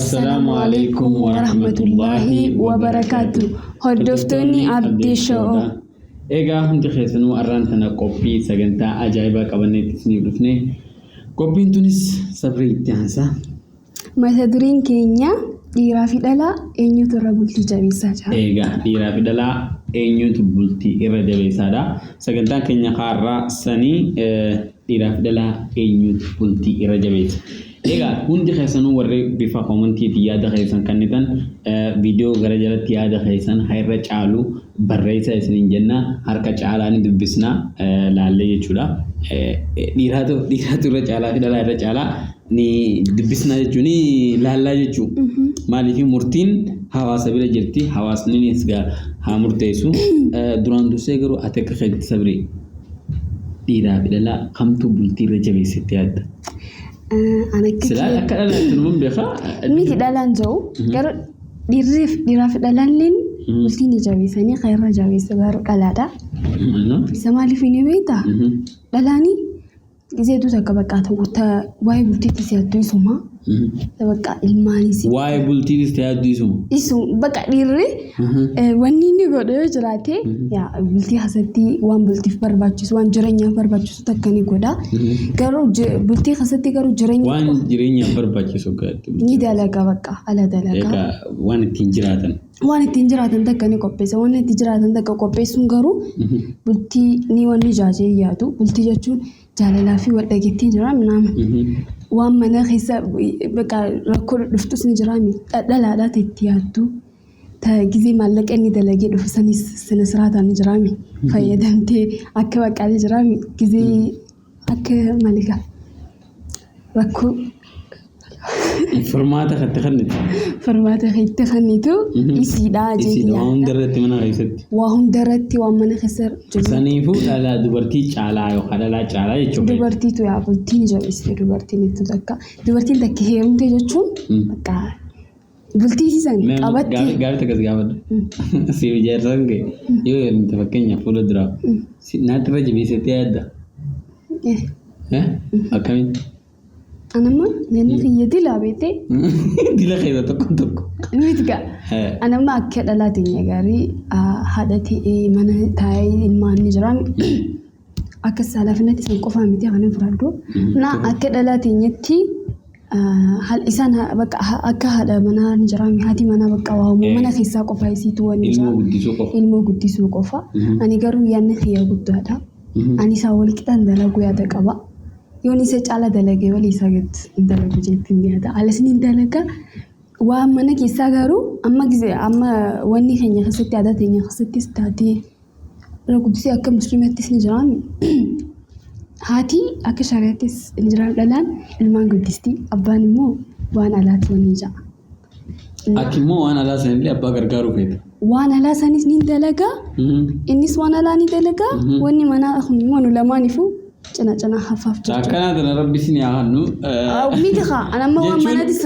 Assalaamu alaikum warahmatullaahi wabarakaatu. Hordoftoonni Abdii Show. Egaa hundi keessanuu arraan tana qophii sagantaa ajaa'ibaa qabanneetti isiniif dhufne. Qophiin tunis sabrii itti aansa. Mata dureen keenya dhiiraa fi dhalaa eenyutu irra bultii jabeessaa jira? Egaa dhiiraa fi dhalaa eenyutu bultii irra jabeessaadha. Sagantaan keenya kaarraa sanii dhiiraa fi dhalaa eenyutu bultii irra jabeessa. Egaa hundi keessanuu warri bifa komantiitiin yaada keessan kennitan, viidiyoo gara jalatti yaada keessan haa irra caalu barreessaa isiniin jenna, harka caalaa ni dubbisna laallee jechuudha. Dhiiraatu dhiiraatu irra caalaa fi dhalaa irra caalaa ni dubbisna jechuun ni laallaa jechuudha. Maaliif murtiin hawaasa bira jirti, hawaasninis haa murteessu. Duraan dursee garuu ati akka keetti, Sabrii, dhiiraa fi dhalaa kamtu bultii irra jabeessetti yaadda? Ani akka Silaa akka dhalaatti numan beekaa. Miti, dhalaan jiru garuu dhiirriif dhiiraa fi dhalaalleen bultii ni jabeessanii, kan irra jabeessu garuu dhalaadha. Isa maaliif ni beektaa? Dhalaanii gizeetu takka bakka ta'u waa'ee bultiitti si yaaddu isuma. Bakka ilmaanis. Waa'ee bultiitis ta'e yaaddu isuma. Isuma bakka dhiirri wanni inni godhu yoo jiraate, bultii keessatti waan bultiif barbaachisu, waan jireenyaaf barbaachisu takka ni godha. Garuu bultii keessatti garuu jireenya Waan jireenyaaf barbaachisu gaatti. Ni dalaga, bakka ala dalaga. Egaa waan ittiin jiraatan. Waan ittiin jiraatan takka ni qopheessa. Waan ittiin jiraatan takka qopheessuun garuu bultii ni wanni jaajee yaadu. Bultii jechuun jaalalaa fi wal dhageettiin jira minaama. Waan mana keessa bakka rakkoo dhuftus ni jira, dhalaadhaa ta'e itti yaaddu. Gizee maallaqa inni dalagee dhufu sanis sina siraataan ni jiraami. Fayyadamtee akka bakka ni jiraami. Gizee akka maaligaa rakkoo Furmaata katti kennitu. Furmaata itti kennitu isiidha. Isiidha waan hundarratti mana keessatti. Waa hundarratti waan mana keessa jiru. Saniifuu dhalaa dubartii caalaa yookaan dhalaa caalaa jechuudha. Dubartiitu yaa bultii ni jabeessite, dubartiin itti takka. Dubartiin takka heerumte jechuun bakka bultii isiisan qabatte. Gaarii takkas gaafadhu. Siif jaarsaan kee yoo heerumte, fakkeenyaaf fuula duraa naatti irra jabeessitee yaadda? Akkamitti? Anamma yanni kiyya dilaa beektee. Dila keessa tokko tokko. Miti gaa. Anamma akka dhalaa teenya gaarii haadha ta'ee mana taa'ee ilmaan ni jira. Akka saalaafinatti san qofaa miti kan hin fudhadhu. Na akka dhalaa teenyatti isaan bakka akka haadha manaa ni jira. Haati manaa bakka waamu mana keessaa qofa isiitu wanni jira. Ilmoo guddisuu qofa. Ilmoo guddisuu qofa. Ani garuu yaadni kiyya guddaadha. Ani isaan wal qixan dalaguu yaada qaba. Yoon isa caala dalagee walii isaa gad hin dalagu jeetti hin yaada. Alas ni dalaga. Waan mana keessaa garuu amma gizee amma wanni keenya keessatti, aadaa teenya keessattis taatee irra guddisee akka musliimattis ni jiraami. Haati akka shari'aattis ni jira, dhalaan ilmaan guddisti, abbaan immoo waan alaatti wanni ja'a. Ati immoo waan alaa sanillee abbaa gargaaruu feeta. Waan alaa sanis ni dalagaa. Innis waan alaa ni dalagaa. Wanni manaa kun immoo nu lamaaniifuu cina cina hafaaf jechuudha. Akkanaa tana rabbi isin haa hannu. Miti kaa, ani amma waan manattis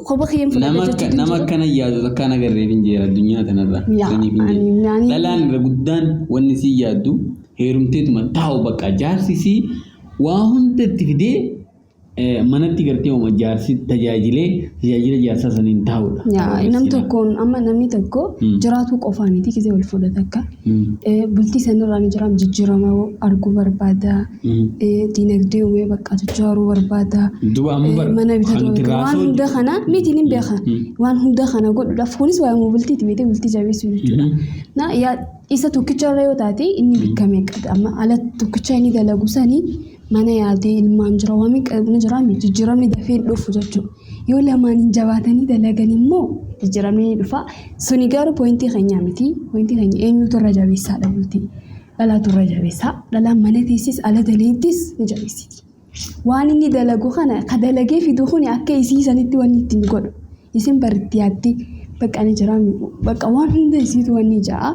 kopha kiyyeen fudhadha jechuutu Nama jiru. Akkana yaadu takkaan agarreef hin jira addunyaa tanarra. Saniif hin jira. Dhalaan irra guddaan wanni sii yaaddu heerumteetuma taa'u, bakka jaarsi sii waa hunda itti fidee manatti gartee uuma jaarsi tajaajilee tajaajila jaarsaa saniin taa'udha. Nam tokkoon amma namni tokko jiraatuu qofaa miti gisee wal fuudhata akka. Bultii sanirraa ni jira, jijjiirama arguu barbaada. Diinagdee uumee bakka ijaaruu barbaada. Duba amma bara Mana bitatu barbaada. Waan hunda kana miti ni beeka. Waan hunda kana godhuudhaaf kunis waa'ee bultiiti beekee bultii jabeessuu jechuudha. Na yaa isa tokkicha irra yoo taate inni bikka meeqa amma ala tokkicha inni dalagu sanii mana yaadee ilmaan jira, waan meeqa ni jira, jijjiiramni dafee hin dhufu jechuudha. Yoo lamaan hin jabaatanii dalagan immoo jijjiiramni ni dhufa. Suni garuu pointii keenya miti. Pointii keenya eenyutu irra jabeessaadha bultii. Dhalaatu irra jabeessaa. Dhalaan mana teessis ala daleettis ni jabeessiti. Waan inni dalagu kana ka dalagee fidu kuni akka isii sanitti wanni ittiin godhu. Isin baritti yaaddi bakka ni jira, bakka waan hunda isiitu wanni ja'a.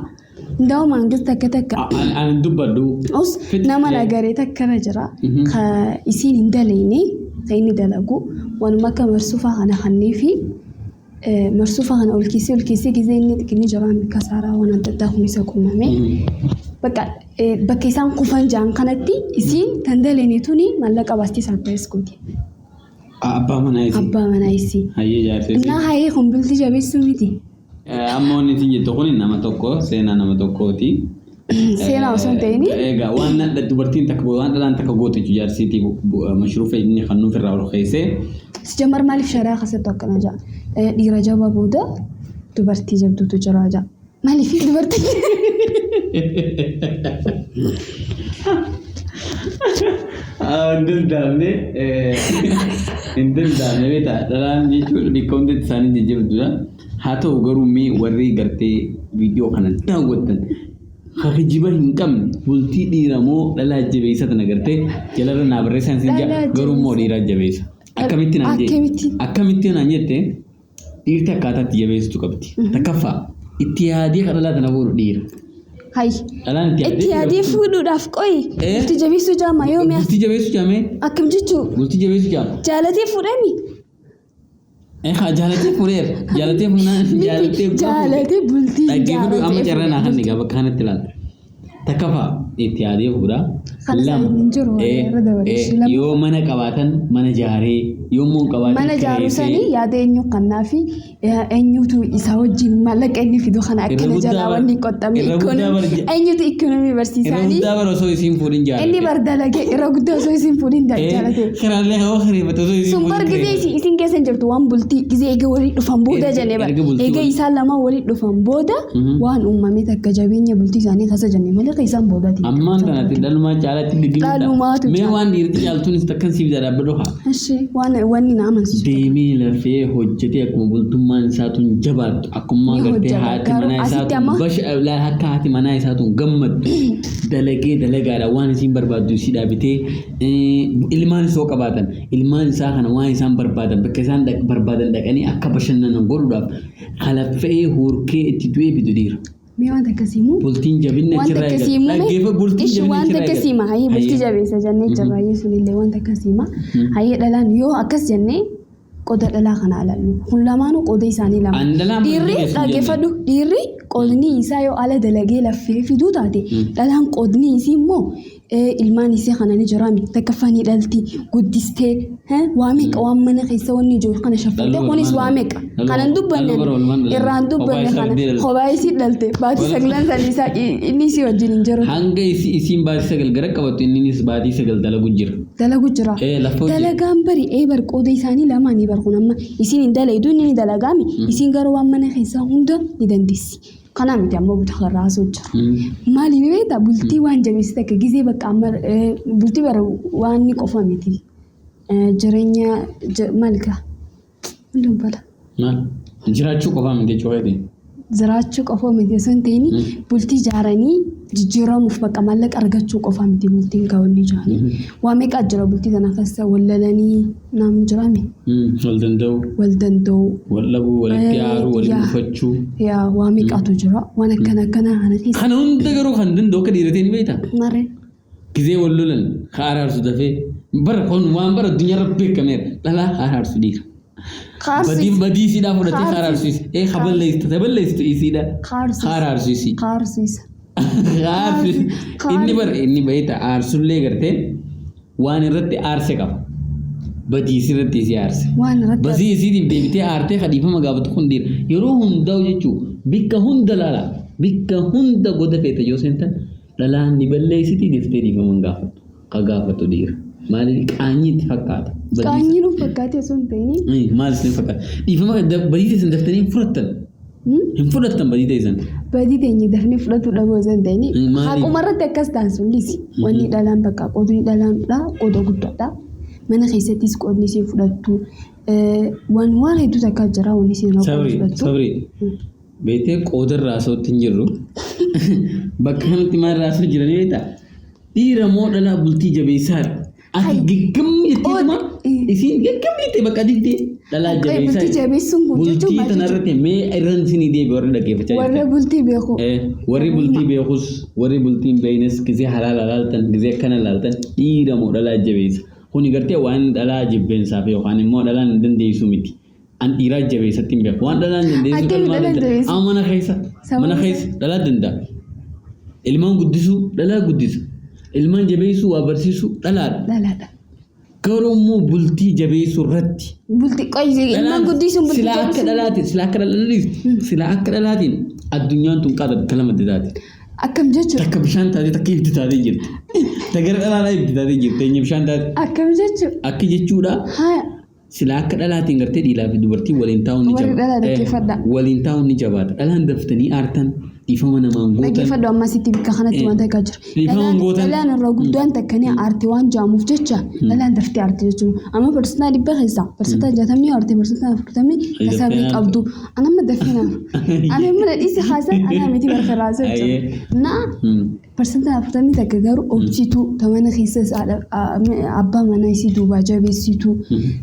Ndaa'u maangis takka takka. Ani dubbadhu. Us nama nagaree takka irra jira. Ka isiin hin daleene ka inni dalagu waanuma akka marsuufaa kana kannee fi marsuufaa kana ol keessee ol keessee gizee inni xiqqinni jira kasaaraa waan adda addaa kun isa qunname. Bakka bakka isaan kufan jaan kanatti isiin tan daleene tuni maallaqa baastee surprise gooti. Abbaa manaa isii. Abbaa manaa isii. Hayyee jaarsa isii. Innaa hayyee kun bultii jabeessuu miti. Amma wanni isin jettu kun nama tokko seenaa nama tokkooti. Seenaa osoo hin ta'in. Egaa waan dubartiin takka waan dhalaan takka goote jechuudha jaarsiitii mashruufa inni kan nuuf irraa ol keesse. Sijamar maaliif shari'aa keessatti akkana ja'a? Dhiira jabaa booda dubartii jabduutu jira ja'a. Maaliif dubartii? Hin danda'amne hin danda'amne beektaa dhalaan jechuun bakka hundatti isaanii jajjabduudha. Haa ta'u garuu mee warri gartee viidiyoo kana daawwattan kijiba hin qabne bultii dhiira moo dhalaa jabeessa tana gartee jalarra naa barreessan sin jaa garuu immoo dhiiraa jabeessa. Akkamitti naan jette? Akkamitti? Akkamitti naan jette dhiirti akkaataa itti jabeessitu qabdi. Takkaffaa itti yaadee kan dhalaa tana fuudhu dhiira. Hayi. Dhalaan itti yaadee Itti yaadee fuudhuudhaaf qoyi. Bultii jabeessuu jaama yoo mi'a. Bultii jabeessuu jaamee? Akkam jechuu? Bultii jabeessuu jaama. Jaalatee fuudhami? Haa jaalatee fuudheera. Jaalatee fuunaan jaalatee Jaalatee bultii Dhaggeeffadhu amma carraa naa kan egaa bakka kanatti ilaala. Takkaffaa itti yaadee fuudha. Kana Lama. hin jiru, irra dabalee. Lama. Yoo mana qabaatan mana jaaree yoo immoo hin qabaatin Mana ijaaruu kireessee. sanii yaada eenyu kannaa fi eenyutu isa wajjin maallaqa inni fidu kana Irra akkana guddaa jalaa bar- wanni qoxxame irra guddaa bar- eenyutu ikoonomii Irra barsiisaanii guddaa bara osoo isiin fuudhin jaalate. inni bar dalagee irra guddaa osoo isin fuudhin jaalate. Kiraallee hawaa kireeffate osoo isiin Sun bar fuudhin gizee isin keessa hin jirtu waan bultii gizee eega walii dhufan booda jennee bar Erga bultii eega wal- isaan lama walii dhufan booda waan uumame takka jabeenya bultii isaanii keessa jennee malee kan isaan boodaati. Ammaan kanatti dhalumaa caalatti digdami. Dhalumaatu Mee caala. waan dhiirti caaltuunis takkan siif dhaabbadhu haa. Ishi waan wanni na amansiisu. Deemee lafee hojjetee akkuma bultummaan isaa tun jabaattu akkuma Ni gartee hojjeta. haati Garuu manaa isaa asitti tun amma- basha akka haati manaa isaa tun gammaddu dalagee dalagaadha waan isiin barbaaddu isii dhaabitee ilmaan isoo qabaatan ilmaan isaa kana waan isaan barbaadan bakka isaan barbaadan dhaqanii akka bashannanan godhuudhaaf kalaffee hurkee itti du'ee fidu dhiira. Mee wanta akkasii immoo Bultiin jabinni wanta achirraa akkasii eegala. immoo Dhaggeeffa bultiin ishi jabinni wanta achirraa akkasii eegala. ma hayyee bultii jabeessa jennee jirra hayyee sunillee wanta akkasii ma hayyee dhalaan yoo akkas jennee qoda dhalaa kana alaallu kun lamaanuu qoda isaanii lama. An dhalaan Dhiirri jabeessu hin dhaggeeffadhu dhiirri qodni isaa yoo ala dalagee laffee fiduu taate dhalaan qodni isii immoo ilmaan isii kana ni jiraami takkaffaa ni dhalti guddistee waa meeqa waan mana keessa wanni jiru kana shaffatte Dhaluu kunis walumaan waa meeqa dhaluu- kanan dubbanne dhaluu bara walumaan dhalan. irraan Kophaa dubbanne isaa kana fidee dhalte. kophaa isii dhalte baatii sagalan san isaa inni isii wajjin hin jiru. Hanga isiin baatii sagal gara qabattu inninis baatii sagal dalagu jira. Dalagu jira. Lafa hojii. Dalagaan bari bar qooda isaanii lamaanii bar kun amma isiin hin dalaydu inni ni dalagaami isiin garuu waan mana keessaa hunda ni dandeessi. Kanaa miti amma buta karraa haasoo jira. Maaliif beektaa bultii waan jabeessite akka gizee bakka amma bultii bara waan ni qofa miti. Jireenya maal gaa? Hundum bala. Maal? Jiraachuu qofaa miti jechuudha. Jiraachuu qofa miti osoo hin ta'in bultii ijaaranii jijjiiramuuf bakka maallaqa argachuu qofa miti bultiin kaawwanni ijaaranii. Waa meeqa jira bultii kana keessa wal lalanii namni jiraame Wal danda'u, wal danda'u. wal dhabuu, walitti aaruu, waliin Yaa. dhufachuu. Yaa waa meeqatu jira waan akkana akkana kana keessa. Kana hunda garuu kan danda'u akka dhiiratee ni beektaa? Maree. Gizee wal lolan ka araarsu dafee bara kun waan bara addunyaarra beekameera dhalaa ka araarsu dhiira. Badii badii isiidhaa fudhatee ka araarsu isi. Ka balleessitu ta balleessitu isiidha. Ka araarsu isi. Kaarsiisa. Aarsu inni bara inni beekta aarsullee gartee waan irratti aarse qaba. Badii isirratti isii aarse. Waan irratti Basii isiitiif deebitee aartee kadhiifama gaafatu kun dhiira. Yeroo hundaa'u jechuun bikka hunda laala. Bikka hunda goda feete yoo seentan dhalaan ni balleessitii deeftee dhiifama hin gaafattu. Ka gaafatu dhiira. Maaliif qaanyii itti fakkaata. Qaanyii nuuf fakkaate osoo hin ta'in. Maal isin fakkaata? Dhiifama badii teessan daftanii hin fudhattan. Hin fudhattan badii teessan. Badii teenye dafnee fudhatu dhabuu osoo hin ta'in. Maaliif? Haquma irratti akkas ta'an sun dhiisi. Wanni dhalaan bakka qoodni dhalaanidha. Qooda guddaadha. Mana keessattis qoodni isiin fudhattu. Waan waan hedduu takka jira wanni isiin irraa qooda Sabri fudhattu. sabri beektee qooda irraa osoo hin jirru bakka kanatti maal irraa osoo jiranii beektaa? Dhiira moo dhalaa bultii jabeessaadha. Ati gaggamni jetteetuma isiin gaggamni jettee bakka diddee dhalaa jabeessaa. Bultii jabeessuun kun jechuun Bultii maal jechuudha? tanarratti mee irraan isinii deebi warri dhaggeeffachaa Warra jirtan. bultii beeku. Warri bultii beekus warri bultii hin beeknes gizee halaala laaltan gizee akkana laaltan dhiira moo dhalaa jabeessa. Kuni gartee waan dhalaa jibbeensaaf yookaan immoo dhalaan hin dandeessu miti. An dhiiraa jabeessatti hin beeku. Waan dhalaan dandeessu Akkami qalmaa dhalaan danda'a. jabeessa? Amma mana keessa Sababa mana keessa dhalaa danda'a. Ilmaan guddisuu dhalaa guddisa. Ilmaan jabeessuu waa barsiisuu dhalaadha. Dhalaadha. Garuu immoo bultii jabeessuu irratti. Bultii qoyyi ilmaan guddisuun bultii Silaa akka jabeessuun dhalaatiin silaa akka dhalaatiin silaa akka dhalaatiin addunyaan tun qaada bakka lamatti taate. Akkam jechuudha? Takka bishaan taatee takka ibiddi taatee jirti. Ta gara dhalaadhaa ibiddi taatee jirti. Eenyu bishaan taate? Akkam jechuudha? Akki jechuudha. Haa. Silaa akka dhalaatiin gartee dhiiraa fi dubartiin waliin taa'uun ni Warri jaba- dhalaa dhaggeeffadhaa. Waliin taa'uun ni jabaata. Dhalaan daftanii aartan dhiifama namaan gootan. Dhaggeeffadhu amma asitti bakka kanatti waan takka jira. Dhiifama Dhalaan gootan. dhalaan irra guddaan takka ni aarti waan jaamuuf jecha dhalaan daftee aarti jechuudha. Amma parsantaa 100 keessaa parsantaa 60 aarti parsantaa 40 tasabii aartu. qabdu. Ana amma dafee naaf. Ana amma dhiisi haasaa ana miti barfaraasa Ayyee. jechuudha. Na parsantaa 40 takka garuu obsituu ta mana keessas abbaa manaa isii duubaa jabeessituu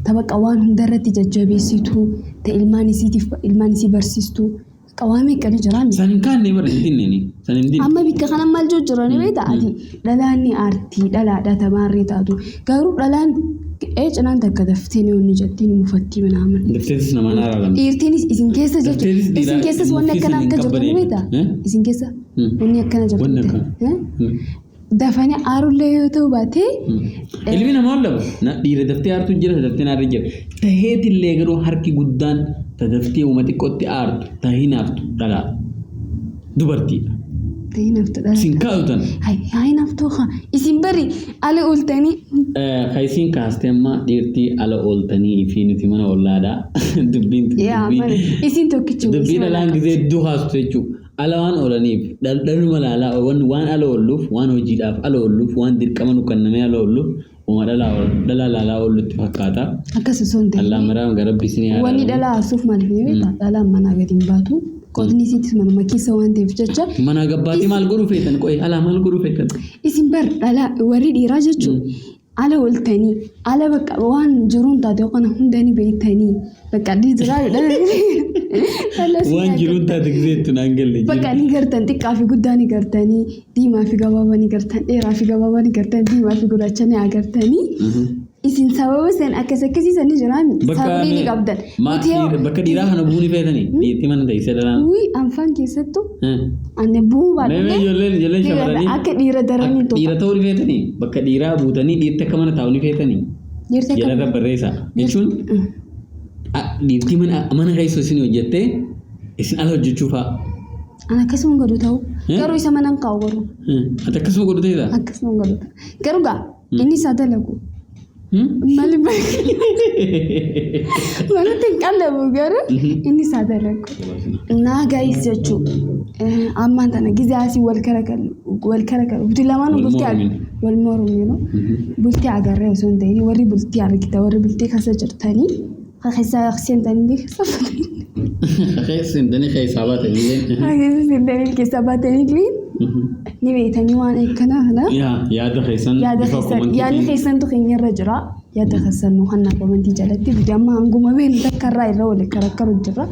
ta bakka waan hundarratti jajjabeessituu ta ilmaan isiitiif ilmaan isii barsiistuu bakka waan meeqani jiraami. San hin kaanne bara hin dinne san hin dinne. Amma bikka kana maal jiru jira ni beektaa ati dhalaan ni aartii dhalaadha tamaarree taatu garuu dhalaan ee cinaan takka daftee ni onni jettii ni mufattii minaaman. Dafteetis namaan araaramte. Dhiirtiinis isin keessa jechuudha. Dafteetis Isin dhiiraa keessas wanni murtii akkana san hin akka jirtu ni beektaa? qabbaneeffattu. Isin keessa wanni akkana jirtu. Wanni ni akkana. beektaa? Dafanii aarullee yoo ta'u baatee Ilmi namaa ol laba. Dhiira daftee aartu jira, daftee naarri jira. Taheetillee garuu harki guddaan ta daftee uuma xiqqootti aartu, ta hinaaftu dhalaa. Dubartiidha. ta'ee naftu dhala. Isin kaa'u tan. Hayi naftu haa isin bari ala ooltanii Ka isin kaaste amma dhiirtii ala ooltanii fi nuti mana ollaadha. Dubbiin yaa mana isin tokkichi dubbii dhalaan gizee hedduu kaastu jechuudha. Ala waan oolaniif dhaluma laalaa waan ala oolluuf waan hojiidhaaf ala oolluuf waan dirqama nu kennamee ala oolluuf uuma dhalaa laalaa oollutti fakkaata. Akkas osoo hin ta'in. Allah maraa gara rabbi isinii haa Wanni araaramu. dhalaa haasuuf maaliif ni beektaa? Dhalaan manaa gadi hin baatu. Qotni isiitis manuma keessa waan ta'eef jecha Manaa gabbaatee maal godhuu feetan qo'ee alaa maal godhuu feetan? isin bar dhalaa warri dhiiraa jechuun ala ooltanii ala bakka waan jiruun taate kana hunda ni beektanii bakka dhiiraa Waan jiruun taate gizeettu naan galle Bakka ni gartan xiqqaa fi guddaa ni gartanii diimaa fi gabaabaa ni gartan dheeraa fi gabaabaa ni gartan diimaa fi gurraacha ni agartanii isin sababa isin akkas akkasiisan ni jiraami sabrii ni qabdan. Nuti yoo- Bakka dhiiraa kana bu'uu ni feetanii dhiirtii mana teessee dhalaan. Wii anfaan keessattuu ani bu'uu Mee baadhullee ijoolleen ijoolleen shamarranii akka dhiira daranii tokko. dhiira ta'uu ni feetanii bakka dhiiraa buutanii dhiirti akka mana taa'u ni feetanii Dhiirti akka jedharra barreessa jechuun dhiirtii mana mana keessa isin hojjettee isin ala hojjechuu fa'a. Ani akkasuma godhu ta'u garuu isa mana hin kaa'u garuu Ati akkasuma godhu ta'eera. akkasuma godhu ta'u garuu gaa inni isaa dalagu maali manatti hin qallabu garuu inni isaa dalagu. Naa gaayis jechuun ammaan tana gizee asii wal karakalu wal karakalu bultii lamaan Wal bultii morminu. wal morminu bultii agarree osoo hin ta'in warri bultii argita warri bultii keessa jirtanii keessa seentanii keessa baatanii Keessa seentanii keessaa baatanii. keessa seentanii keessa baatanii ni beektanii waan akkanaa kana. Yaa yaada keessan Yaada bifa keessan yaadni komantiitiin keessantu keenyarra jira. Yaada keessan nu hanna komantii jalatti nuti amma hanguma beeknu takka irraa irra wal karakkaru jirra.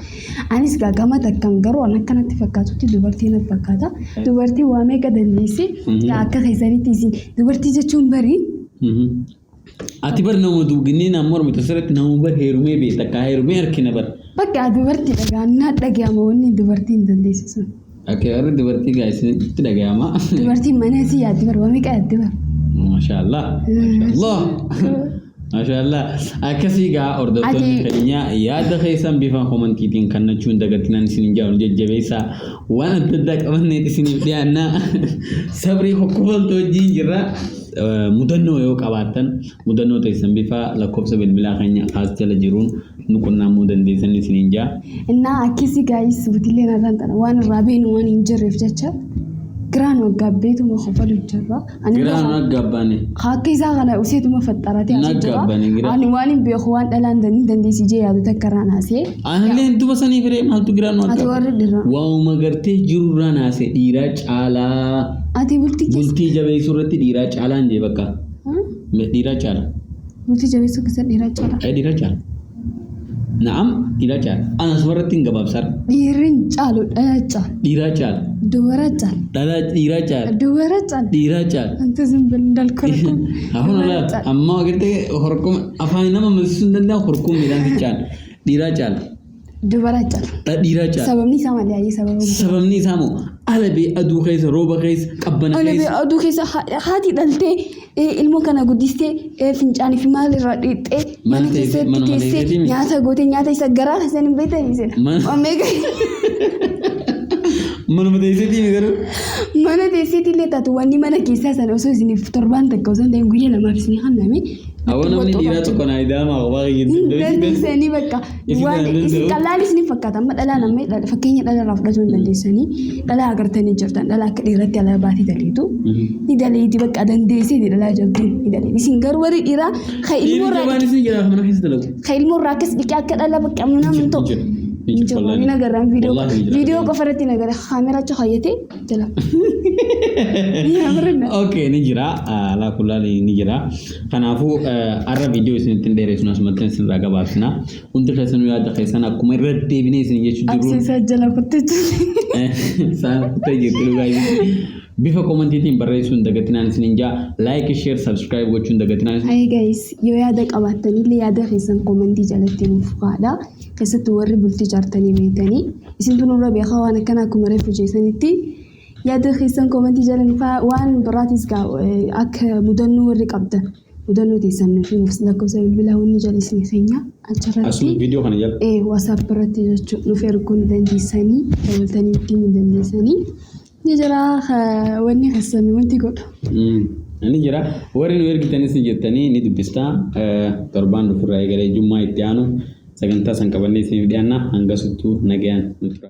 Anis gaagama takkan garuu an akkanatti fakkaatutti dubartii natti fakkaata. Dubartii waa meeqa dandeessi? Akka keessanitti isin dubartii jechuun barii Ati bar nama duuginni nama mormitu asirratti nama bar heerumee beekta akka heerumee harkina bar. bakka dubartii dhagaannaa dhaga'ama wanni dubartii hin dandeessu sun. Akka warri dubartii gaa'isitti dhaga'ama. Dubartiin mana isii yaaddi bar waa meeqa yaaddi bar. Maashaallah. Maashaallah. Maashaallah. Akkasii gaa hordoftoonni Ati- keenya yaada keessan bifa komantiitiin kennachuun dagatinaan isin hin jaallu jajjabeessaa waan adda addaa qabanneet isiniif dhiyaannaa sabrii hokkofaltu wajjin jirra. Mudannoo yoo qabaattan mudannoo teessan bifa lakkoofsa bilbilaa keenya as jala jiruun nu qunnamuu dandeessan isiniin jaa. Innaa akkasii gaayis butiilee narraan tana waan irraa beenu waan hin jirreef jecha giraan waggaa beetuma kofalu jirra. Ani Giraan aggaabbaane. Akka isaa kana useetuma faxxaratee as jira. Naggabbane gira. Ani waan hin beeku waan dhalaan hin dandeessi jee yaadu takka irraa naasee. Anallee duba sanii firee maaltu giraan nu Ati aggaabba. warri dhiiraa. Waa'uma gartee jirurraa naase dhiiraa caalaa. Ati bultii keessa. Bultii jabeessuu irratti dhiiraa caalaan jee bakka. Dhiiraa caala. Bultii jabeessuu keessa dhiiraa caala. Ee dhiiraa caala. Na'am dhiiraa caala. Ana asumarratti hin gabaabsara. Dhiirri hin caalu dhalaa caala. Dhiiraa caala. Dubara caala. Dhalaa dhiiraa caala. Dubara caala. Dhiiraa caala. Anta simbir ndalkola. Afaan alaa amma agartee horkuma afaan nama amansiisuu hin danda'an horkuma midhaan si caala. Dhiiraa caala. Dubara caala. Dhiiraa caala. Sababni isaa maali? Ayyee sababa. Sababni isaa moo Ala bee aduu keessa, rooba keessa, qabbana Ala bee keessa. Aduu keessa haati dhaltee ilmoo kana guddistee fincaanii fi maal irraa dhiqxee Mana mana teessee- keessatti manuma teessee teesseetii miti. Nyaata gootee nyaata isa garaa keessan hin beektan isin. Omega. Manuma teesseetii garuu. Mana teesseetii illee taatu wanni mana keessaa sana osoo isiniif torbaan takka osoo hin ta'in guyyaa lamaaf isinii kenname. Awwa, namni dhiiraa tokko naa ida'ama waa Hin dandeessanii bakka Isin waan kan isin danda'u. qallaan isin fakkaata. Amma dhalaan amma fakkeenya dhala irraa fudhachuu hin dandeessanii. Dhalaa agartanii jirtan, dhala akka dhiiratti ala baatee daleetu ni daleeti, bakka dandeessee dhalaa jabduun ni daleeti. Isin garuu warri dhiiraa kan ilmoo Dhiirri irraa jabaan isin jira mana keessa dalagu. Kan ilmoo irraa akkas dhiqee akka dhala bakka nama hin ta'u. Hin jiru. Hin jiru. Wallaahi. Ni agarraan viidiyoo Wallaahi ni jira. Viidiyoo qofa irratti ni agarra, kaameraa achi kaayyatee jala. Ni agarra. Okay, ni jira. Alaa kullaali ni jira. Kanaafuu har'a viidiyoo isinitti hin dheeresinu, asumatti isinirraa gabaabsina. Hundi keessanuu yaada keessan akkuma irra deebinee isin jechuu jirru. Absiisaa jala kuttee Isaan kuttee jirti dhugaa isin. Bifa commentiitiin barreessuu hin dagatinaan isinin jaa. Like, share, subscribe gochuu hin dagatinaan isin. Hi guys, yoo yaada qabaattanillee yaada keessan commentii jalatti nuuf kaa'aa. Keessattuu warri bultii jaartanii beektanii. Isintu nurra beekaa waan akkana. Akkuma reefu jeesanitti yaada keessan commentii jala nuuf kaa'aa. Waan biraatis gaa akka mudannoo warri qabdan mudannoo teessan nuuf himuuf lakkoofsa bilbilaa wanni jala isin keenya Asuma achirratti viidiyoo kana jala. WhatsApp irratti jechuun nuuf erguu ni dandeessanii, dabaltanii itti himuu dandeessanii. Ni jira wanni keessan wanti godhu. Ni jira. Warri nu ergitanis ni jettanii ni dubbistaa. Torbaan dhufurraa eegalee jummaa itti aanu sagantaa san qabannee isiniif dhiyaanna. Hangasuttuu nagayaan nu tura.